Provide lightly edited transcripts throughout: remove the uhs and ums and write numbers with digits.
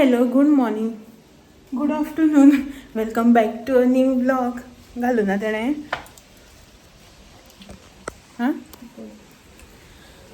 Hello, good morning, good afternoon, welcome back to a new vlog. घालू ना तेणें. हां,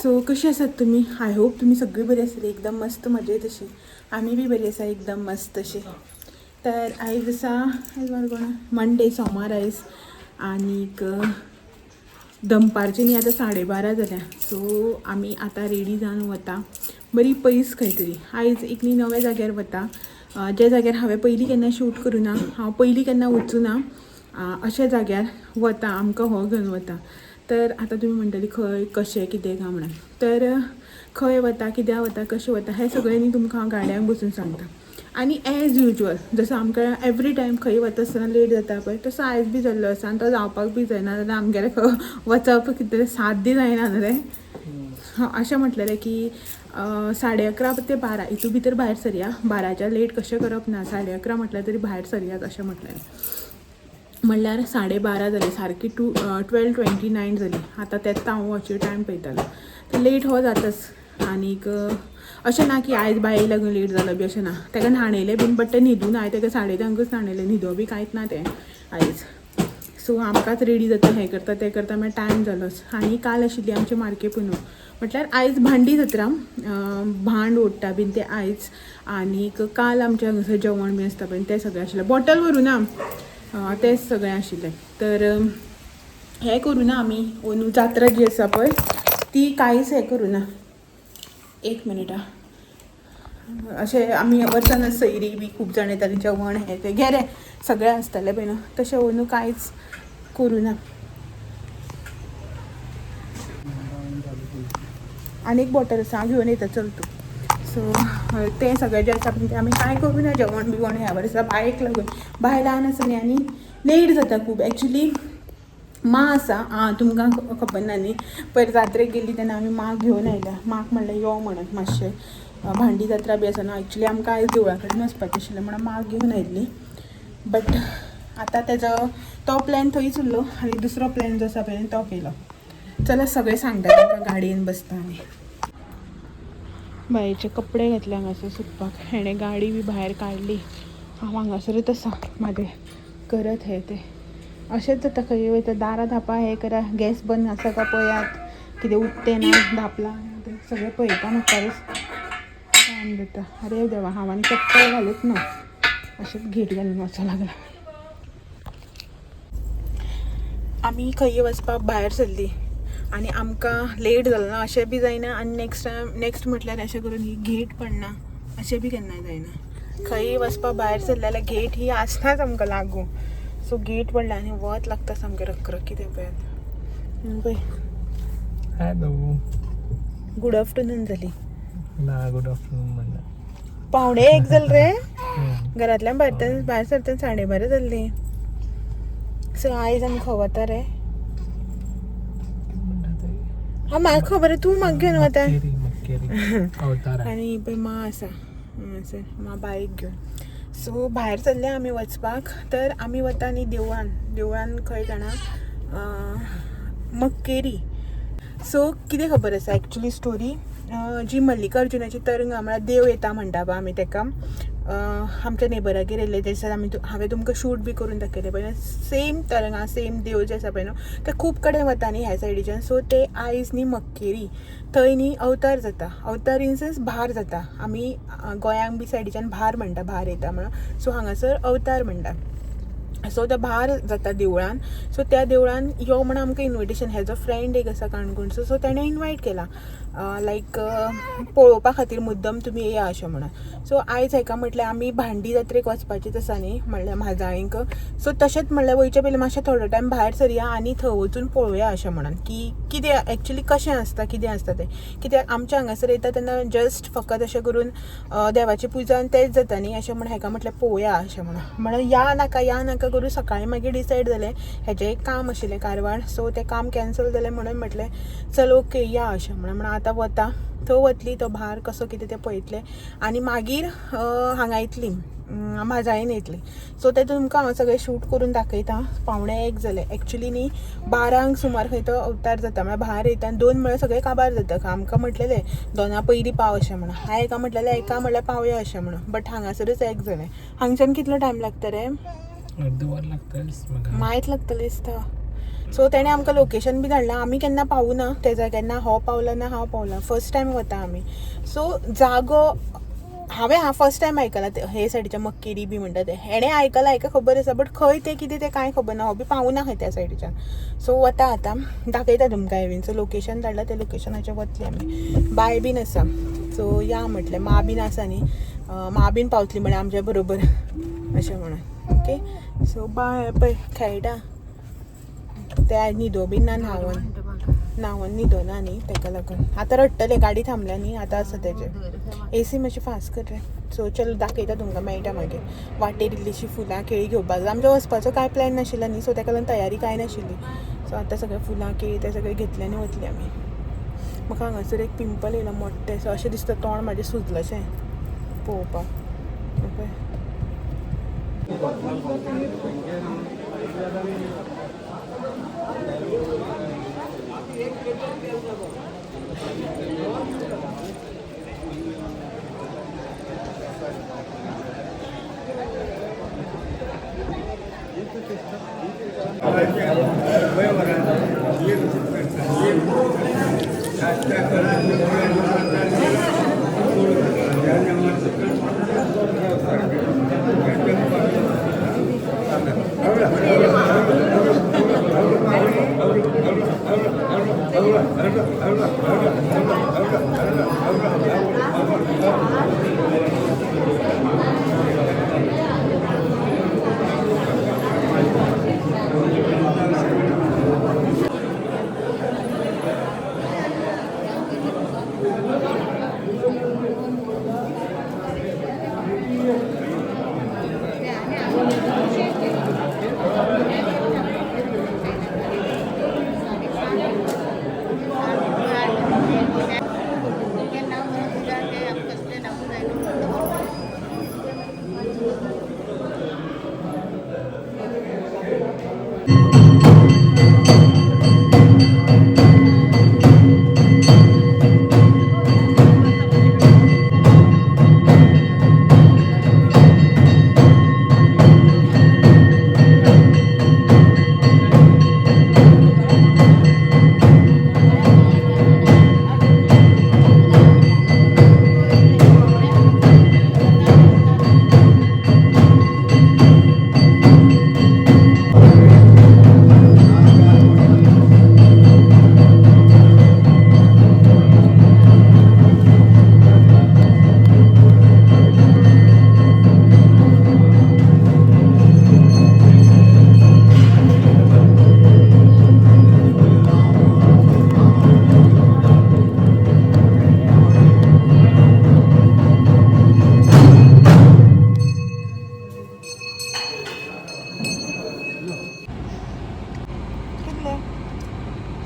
सो कशी आसात तुमी? I hope तुमी सगळीं बरी आसतली, एकदम मस्त मजेत अशी. आमी बी बरी आसा, एकदम मस्त अशी. तर आयज आसा, आयज वार कोण? मंडे, सोमार आयज. आनीक दनपारचे न्ही, आतां 12:30 जाल्या. सो आमी आतां रेडी जावन वता बरी पयस खंय तरी. आयज एक न्ही नव्या जाग्यार वता, ज्या जाग्यार हांवें पयलीं केन्ना शूट करूं ना, हांव पयलीं केन्ना वचूं ना, अशा जाग्यार वता. आमकां हो घेवन वता. तर आतां तुमी म्हणटली खंय, कशें, कितें काय म्हणून. तर खंय वता, कित्याक वता, कशें वता, हें सगळें न्ही तुमकां हांव गाडयांक बसून सांगता. आनी एज युजल, जसो आमकां एवरी टायम खंय वता आसतना लेट जाता पळय, तसो आयज बी जाल्लो आसा. आनी तो जावपाक बी जायना जाल्यार आमगेलें वचप कितें साध्य जायना न्हू रे. अशें म्हटलेलें की 11:30 ते 12 हितू भितर भायर सरया, 12च्या लेट कशें करप ना, 11:30 म्हटल्यार तरी भायर सरयात अशें म्हटलेलें. म्हणल्यार 12:30 जाली सारकी, 12:29 जाली आतां. तेंच हांव वॉचर टायम पळयतालो. तर लेट हो जाताच. आनीक अशें ना की आयज बाये लागून लेट जालो बी, अशें ना. ताका न्हाणयलें बीन, बट तें न्हिदून. हांवें ताका 10:30कूच न्हाणयलें, न्हिदो बी कांयच ना तें आयज. सो आमकांच रेडी जाता, हें करता, तें करता, मागीर टायम जालोच. आनी काल आशिल्ली आमची मारके पुनव, म्हटल्यार आयज भांडी जात्रा, भांड ओडटा बीन तें आयज. आनीक काल आमच्या हांगासर जेवण बी आसता पळय, तें सगळें आशिल्लें. बॉटल व्हरूं ना, तेंच सगळें आशिल्लें. तर हें करूं ना आमी, अंदू जात्रा जी आसा पळय ती कांयच हें करूं ना. एक मिनीट. अशें आमी वर्सान सयरी बी खूब जाण येतालीं, जेवण हें तें गेलें सगळें आसतालें पळय न्हू, तशें अंदू कांयच करूं ना. आनी एक बॉटल आसा, हांव घेवन येता, चल तूं. सो तें सगळें जें आसा पळय तें आमी कांय करूं ना, जेवण बिवण ह्या वर्सा, बायक लागून. बाय ल्हान आसा न्ही आनी लेट जाता खूब. एक्चुली मा आसा, आं तुमकां खबर ना न्ही, पयर जात्रेक गेल्ली तेन्ना आमी माक घेवन आयल्या. माक म्हणलें यो म्हणून मातशें, भांडी जात्रा बी आसा न्हू. एक्चुली आमकां आयज देवळा कडेन वचपाचें आशिल्लें म्हणून माक घेवन आयिल्ली, बट आतां तेजो तो प्लॅन थंयच उरलो आनी दुसरो प्लॅन जो आसा पळय तो केलो. चला, सगळें सांगता तुमकां गाडयेन बसता. आमी बायेचे कपडे घातले हांगासर सुकपाक. हेणें गाडी बी भायर काडली. हांव हांगासरूच आसा म्हाजें करत हें तें. अशेंच जाता खंय वयता, दारां धापा, हें करा, गॅस बंद आसा काय पळयात, कितें उकतें ना धापलां तें सगळें पळयता म्हाकाच टायम जाता. अरे देवा, हांव आनी चप्पल घालूच ना, अशेंच घेट घालून वचों लागला. आमी खंय वचपाक भायर सरली आनी आमकां लेट जालो ना अशें बी जायना. आनी नेक्स्ट टायम, नेक्स्ट म्हटल्यार अशें करून ही घेट पडना अशें बी केन्नाय जायना. खंय वचपाक भायर सरले जाल्यार घेट ही आसनाच आमकां लागू. सो घेट पडला आनी वत लागता सामकें रखरखीत पळयात पळय. हॅलो. गुड आफ्टरनून जाली. ना, गुड आफ्टरनून म्हणणार. 12:45 जालें रे. घरांतल्यान भायर भायर सरतना 12:30 जाल्ली. सो आयज आमी खंय वता रे? हां, म्हाका खबर आहे, तूं म्हाका घेवन वता. मक्केरी, मक्केरी अवतार आहे. आनी पळय मा आसा हांगासर, मा बायक घेवन. सो भायर सरले आमी वचपाक. तर आमी वता न्ही देवळान. देवळान खंय जाणा? मक्केरी. सो कितें खबर आसा, एक्चुली स्टोरी जी मल्लिकार्जुनाची तरंगा, म्हळ्यार देव येता म्हणटा पळय आमी तेका, आमच्या नेबरागेर येयल्ले ते दिसा आमी हांवें तुमकां शूट बी करून दाखयलें पळय, सेम तरंगा, सेम देव जे आसा पळय न्हू, ते खूब कडेन वता न्ही ह्या सायडीच्यान. सो ते आयज न्ही मक्केरी थंय न्ही अवतार जाता. अवतार इन सेन्स भार जाता. आमी गोंयांक बी सायडीच्यान भार म्हणटा, भार येता म्हणून. सो हांगासर अवतार म्हणटा. सो तो भार जाता देवळान. सो त्या देवळान यो म्हण आमकां इन्विटेशन, हेजो फ्रेंड एक आसा काणकोणचो, सो तेणें इनवायट केला, लायक पळोवपा खातीर मुद्दम तुमी येया अशें म्हणून. सो आयज हेका म्हटल्यार आमी भांडी जात्रेक वचपाचीच आसा न्ही, म्हणल्यार म्हाजाळींक. सो तशेंच म्हणल्यार वयचे पयलीं मातशें थोडो टायम भायर सरया आनी थंय वचून पळोवया अशें म्हणून, की कितें एक्चुली कशें आसता, कितें आसता तें. कित्याक आमच्या हांगासर येता तेन्ना जस्ट फकत अशें करून देवाची पुजा आनी तेंच जाता न्ही, अशें म्हण हेका म्हटलें पळोवया अशें म्हणून. म्हणून या नाका, या नाका करून सकाळीं मागीर डिसायड जालें. हेजें एक काम आशिल्लें कारवार, सो तें काम कॅन्सल जालें म्हणून म्हटलें चल ओके या अशें म्हणून. म्हणून आतां वता, थंय वतली, तो भार कसो कितें तें पळयतलें आनी मागीर हांगा येतली. म्हाजाळीन येतली. सो ते तुमकां हांव सगळें शूट करून दाखयता. 12:45 जालें एक्चुली न्ही, 12 सुमार खंय तो अवतार जाता, म्हळ्यार भायर येता आनी 2 म्हळ्यार सगळें काबार जाता. आमकां म्हटलेलें 2 पयलीं पाव अशें म्हणून, हांवें एका म्हटलेलें 1 म्हळ्यार पावया अशें म्हणून, बट हांगासरूच 1 जालें. हांगच्यान कितलो टायम लागता रे? अर्द वर लागता. मायत लागतलें दिसता. सो तेणें आमकां लोकेशन बी धाडलां, आमी केन्ना पावूना त्या जाग्यार, ना हो पावला ना हांव पावला, फर्स्ट टायम वता आमी. सो जागो हांवें हा फर्स्ट टायम आयकलां हे सायडीच्या मक्केरी बी म्हणटा तें, हेणें आयकलां, हेका खबर आसा, बट खंय तें कितें तें कांय खबर ना, हो बी पावूना खंय त्या सायडीच्यान. सो वता आतां, दाखयता तुमकां हांवें. सो लोकेशन धाडलां, त्या लोकेशनाचेर वतली आमी. बाय बीन आसा, सो या म्हटलें, मा बीन आसा न्ही, मा बीन पावतली म्हळ्यार आमच्या बरोबर अशें म्हणून. ओके सो बाय पळय खेळटा ते, न्हिदो बीन ना, न्हांवन न्हांवन न्हिदो ना न्ही तेका लागून आतां रडटलें. गाडी थांबल्या न्ही आतां आसा तेजें एसी मातशी फास्ट कर रे. सो चल दाखयता तुमकां, मेळटा मागीर. वाटेर इल्लीशी फुलां केळी घेवपाक जाय. आमच्या वचपाचो कांय प्लॅन नाशिल्लो न्ही, सो तेका लागून तयारी कांय नाशिल्ली. सो आतां सगळें फुलां केळी तें सगळें घेतलें आनी वतली आमी. म्हाका हांगासर एक पिंपल येयला मोठें, सो अशें दिसता तोंड म्हाजें सुजलेशें पळोवपाक. ओके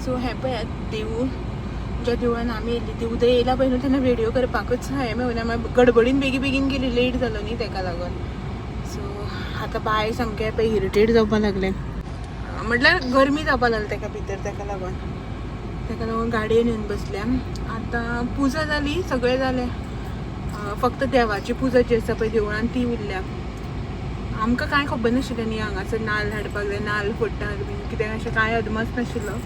सो हें पळयात देवूळ, ज्या देवळान आमी येयल्ली ती उदय येयला पळय न्हू तेन्ना व्हिडियो करपाकूच हांवें मेळना, मागीर गडबडीन बेगी बेगीन गेली, लेट जालो न्ही तेका लागून. सो आतां बाय सामकें पळय इरिटेट जावपाक लागलें, म्हटल्यार गरमी जावपाक लागली तेका भितर, तेका लागून तेका लागून गाडयेन येवन बसल्या. आतां पुजा जाली, सगळें जालें, फक्त देवाची पुजा जी आसा पळय देवळान ती उरल्या. आमकां कांय खबर नाशिल्लें न्ही हांगासर नाल्ल हाडपाक जाय, नाल्ल फोडटात बीन कितें अशें कांय अदमास नाशिल्लो.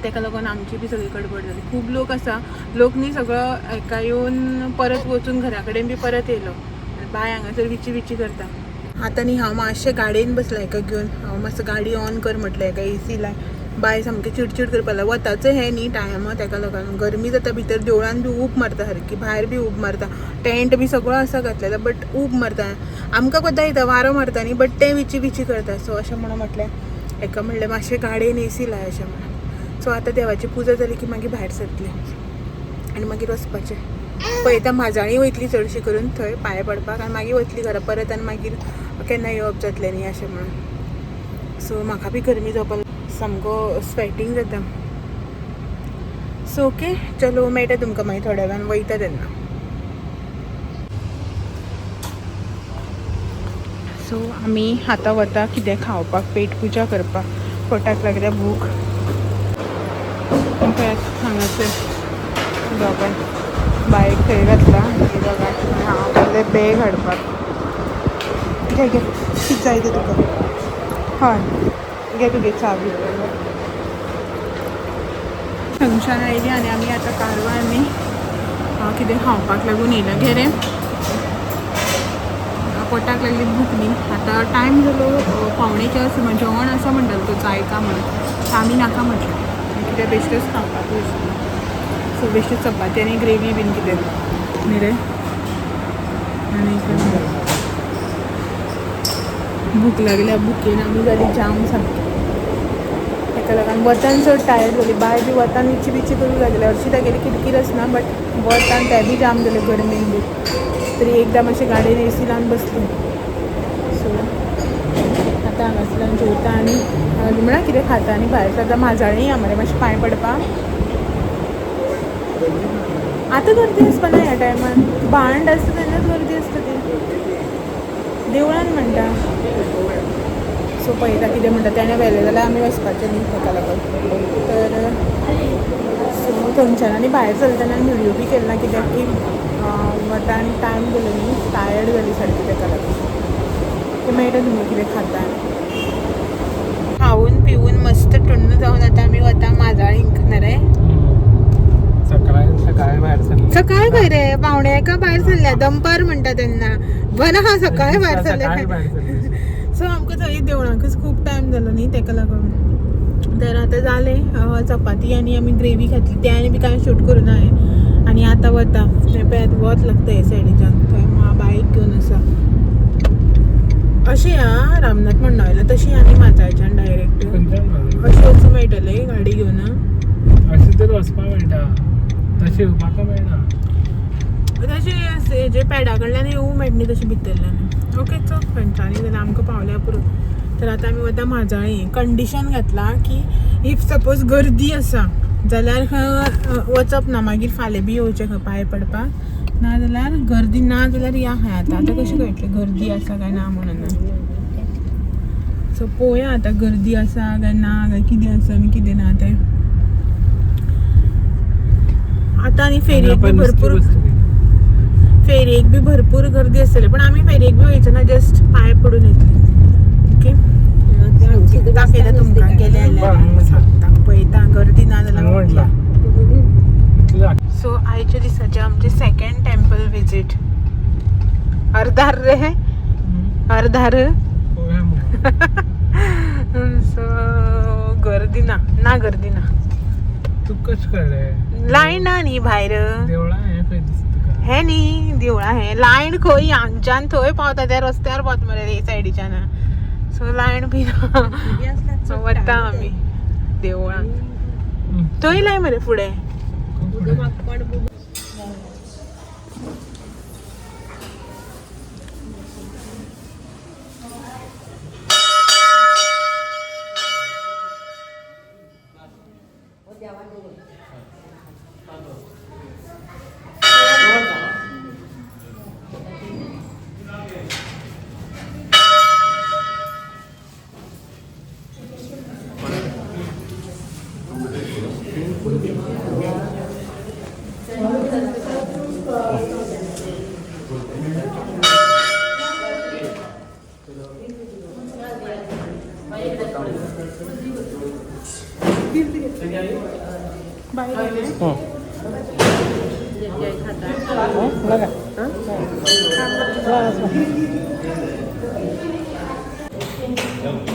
तेका लागून आमची बी सगळी गडबड जाली. खूब लोक आसा, लोक न्ही सगळो हेका येवन परत वचून घरा कडेन बी परत येयलो. बाय हांगासर विची विची करता. आतां न्ही हांव मातशें गाडयेन बसलां हेका घेवन, हांव मातसो गाडी ऑन कर म्हटलें हेका, एसी लाय. बाय सामकें चिडचीड करपाक लागलें. वताचो हें न्ही टायम, तेका लागून गरमी जाता भितर, देवळान बी ऊब मारता सारकी, भायर बी ऊब मारता, टेंट बी सगळो आसा घातलेलो बट ऊब मारता. आमकां कोता येता वारो मारता न्ही, बट तें विची विची करता. सो अशें म्हणून म्हटलें हेका, म्हणलें मातशें गाडयेन एसी लाय अशें म्हणून. सो आतां देवाची पुजा जाली की मागीर भायर सरतली आनी मागीर वचपाचें. पळयता म्हाजाळी वयतली चडशी करून थंय पांय पडपाक, आनी मागीर वतली घरा परत, आनी मागीर केन्ना येवप जातलें न्ही अशें म्हणून. सो म्हाका बी गरमी जावपाक सामको स्वेटींग जाता. सो ओके चलो मेळटा तुमकां मागीर थोड्या वेळान वयता तेन्ना. सो आमी आतां वता कितें खावपाक, पेट पुजा करपाक. पोटाक लागल्या भूक. पळयात हांगासर दोगां बायक थंय घातला आनी दोगां हांव गेलें बॅग हाडपाक. घे घे, कितें जाय तें तुका. हय, घे तुगे चावी. थंगच्यान आयली आनी आमी आतां कारवार न्ही कितें खावपाक लागून येयला. घे रे, पोटाक लागली भूक न्ही. आतां टायम जालो 3:45 सुमार. जेवण आसा म्हणटालो तो जायका म्हणून, आमी नाका म्हटलें, कितें बेश्टेच खावपाक वयतली. सो बेश्टे चपाती आनी ग्रेवी बीन कितें न्ही रे. आनी भूक लागल्या, भुकेन आमी जाली जाम सामकी. ताका लागून वतान चड टायर्ड जाली. बाय बी वतान इची बिची करूंक लागले. हरशीं तागेली किरकीर आसना, बट वतान तें बी जाम जालें गरमेन बी. तरी एकदां मातशें गाडयेन एसी लावन बसली. सो आतां हांगासरल्यान जेवता आनी म्हळ्यार कितें खाता आनी भायर सरता. माजाळी या मरे मातशें पांय पडपाक. आतां गर्दी आसपा ना ह्या टायमान. भांड आसता तेन्नाच गर्दी आसता ती देवळान म्हणटा. सो पळयता कितें म्हणटा तेणें. व्हेलें जाल्यार आमी वचपाचें न्ही ताका लागून. तर सो थंयच्यान आनी भायर सरतना व्हिडियो बी केलो ना, कित्याक की वता आनी टायम जालो न्ही, टायर्ड जाली सारकी, ताका लागून. तें मेळटा तुमकां कितें खाता. खावन पिवन मस्त टुन्न जावन आतां आमी वता माजाळींक न्ही रे. सकाळी सकाळी भायर सरले. सकाळी खंय रे, 12:45 भायर सरल्या. दनपार म्हणटा तेन्ना बरें आहा, सकाळी भायर सकाळी सरल्या. भायर सरले. सो आमकां थंय देवळाकच खूब टायम जालो न्ही, ताका लागून. तर आतां जालें, चपाती आनी आमी ग्रेवी खातली. तें आनी बी कांय शूट करूं ना हांवें. आनी आतां वता. थंय पळयात वत लागता हे सायडीच्यान. थंय बायक घेवन आसा अशें. आं, रामनाथ म्हणणा तशी आनी माजाळच्यान डायरेक्ट खंयच्यान भायर? अशें वचूंक मेळटलें गाडी घेवन? अशें तर वचपाक मेळटा, तशें येवपाक मेळना. तशें हेजे पेडा कडल्यान येवंक मेळटा न्ही तशें भितरल्यान. ओके, चल, खंयच्यानी जाल्यार आमकां पावल्या पुरो. तर आतां आमी वता माजाळे. कंडिशन घातला की if suppose गर्दी आसा जाल्यार खंय वचप ना, मागीर फाल्यां बी येवचें खंय पांय पडपाक. ना जाल्यार गर्दी ना जाल्यार या खंय. आतां आतां कशें कळटलें गर्दी आसा काय ना म्हणून? सो पळोवया आतां गर्दी आसा काय ना, काय कितें आसा आनी कितें ना तें. आतां आनी फेरयेक बी भरपूर, फेरयेक बी भरपूर गर्दी आसतली, पण आमी फेरयेक बी वयचे ना, जस्ट पांय पडून येतली. ओके, दाखयता तुमकां गेले जाल्यार सांगता. पळयता गर्दी ना जाल्यार. म्हटला. सो आयच्या दिसाचे आमचे सेकंड टेम्पल विजीट. अर्धार रे, अर्धार. सो गर्दी ना, ना गर्दी ना. तू कशें कळ्ळें? लायन ना न्ही भायर. देवळां हें खंय दिसता तुका? हे न्ही देवळां, हें लायन खंय हांगच्यान थंय पावता, त्या रस्त्यार पावता मरे हे सायडीच्यान. सो लायन बी ना. वता आमी देवळांत. थंय लाय मरे फुडें. फुडें. बाय गेले. लगा.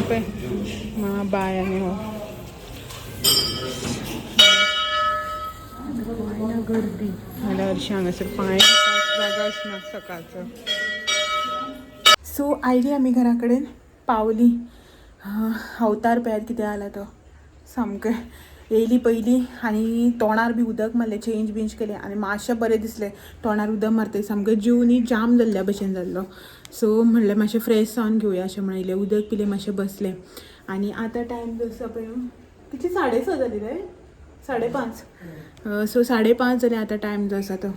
पळय मा बाय आनी हो ना गर्दी नाल्यार हरशीं हांगासर पांय जागाच ना सकाळचो. सो आयली आमी घरा कडेन पावली. अवतार पळयात कितें जाला तो सामकें. येयली पयलीं आनी तोंडार बी उदक मारलें, चेंज बिंज केलें आनी मातशें बरें दिसलें. तोंडार उदक मारतकीर सामकें जीव न्ही जाम जाल्ल्या भशेन जाल्लो. सो म्हणलें मातशें फ्रेश जावन घेवया अशें म्हणून इल्लें उदक पिलें, मातशें बसलें. आनी आतां टायम जो आसा पळय कितली, 6:30 जाली रे, 5:30. सो 5:30 जाली आतां टायम जो आसा तो.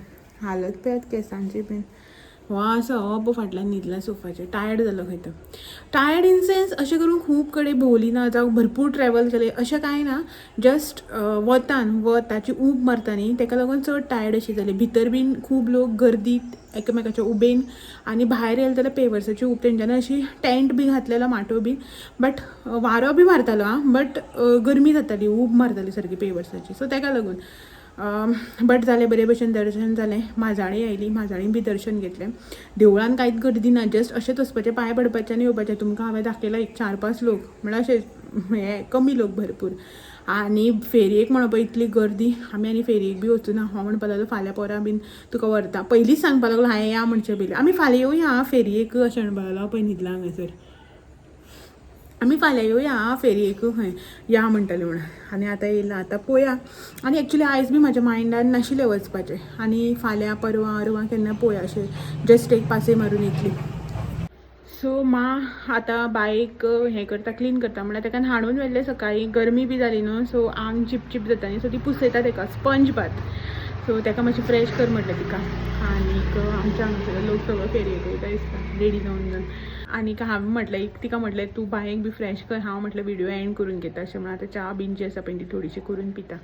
हालत पळयात केंसांची बीन. हो आसा हो पळय फाटल्यान न्हिदला सोफाचेर, टायर्ड जालो खंय तो. टायर्ड इन सेन्स अशें करून खूब कडेन भोंवली ना जावं भरपूर ट्रॅवल केलें अशें कांय ना, जस्ट वतान वताची ऊब मारता न्ही तेका लागून चड टायर्ड अशी जाली. भितर बीन खूब लोक गर्दी एकामेकाच्या उबेन आनी भायर येयले जाल्यार पेवर्साची ऊब, तेंच्यांनी अशी टेंट बी घातलेलो माटोव बीन, बट वारो बी मारतालो आं, बट गरमी जाताली, ऊब मारताली सारकी पेवर्साची, सो तेका लागून. बट जालें बरे भशेन दर्शन जालें. माजाळी आयली, माजाळी बी दर्शन घेतलें. देवळान कांयच गर्दी ना, जस्ट अशेंच वचपाचें, पांय पडपाचें आनी येवपाचें. तुमकां हांवें दाखयलां एक 4-5 लोक, म्हळ्यार अशें हें कमी लोक भरपूर. आनी फेरयेक म्हणोन इतली गर्दी, आमी आनी फेरयेक बी वचूना. हो म्हणपाक लागलो फाल्यां पोरां बीन तुका व्हरता, पयलींच सांगपाक लागलो हांवें या म्हणचे पयलीं आमी फाल्यां येवया आं फेरयेक अशें म्हणपाक लागलो. पळय न्हिदला हांगासर, आमी फाल्यां येवया आं फेरयेक खंय या म्हणटाले म्हणून. आनी आतां येयला, आतां पळोवया. आनी एक्चुली आयज बी म्हाज्या मायंडान नाशिल्लें वचपाचें, आनी फाल्यां परवां अरवां केन्ना पळोवया अशें, जस्ट एक पासय मारून येतली. सो मा आतां बायक हें करता, क्लीन करता, म्हणल्यार ताका न्हाणून व्हेल्लें सकाळीं, गरमी बी जाली न्हू, सो आंग चिपचीप जाता न्ही, सो ती पुसयता ताका स्पंज बाथ. सो ताका मातशें फ्रेश कर म्हटलें तिका. आनीक आमच्या हांगासर लोक सगळो फेरयेक वयता दिसता रेडी जावन जावन. आनीक हांवें म्हटलें एक तिका म्हटलें तूं बायक बी फ्रेश कर, हांव म्हटलें व्हिडियो एंड करून घेता अशें म्हणून. आतां च्या बीन जी आसा पळय ती थोडीशी करून पिता.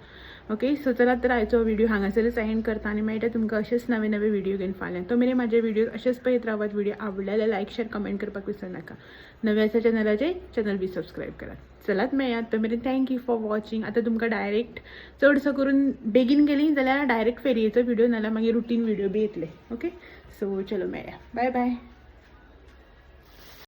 ओके, सो चला तर आयचो व्हिडियो हांगासरच एंड करता आनी मेळटा तुमकां अशेच नवे नवे व्हिडियो घेवन फाल्यां. तो मेरेन म्हाजे व्हिडियो अशेच पळयत रावात. व्हिडियो आवडले जाल्यार लायक शेअर कमेंट करपाक विसर नाका. नवे आसा चॅनलाचेर चॅनल बी सबस्क्रायब करात. चलात मेळयात, तो मेरेन thank you for watching. आतां तुमकां डायरेक्ट चडसो करून बेगीन गेली जाल्यार डायरेक्ट फेरयेचो व्हिडियो, नाल्यार मागीर रुटीन व्हिडियो बी येतले. ओके, सो चलो मेळया, बाय बाय.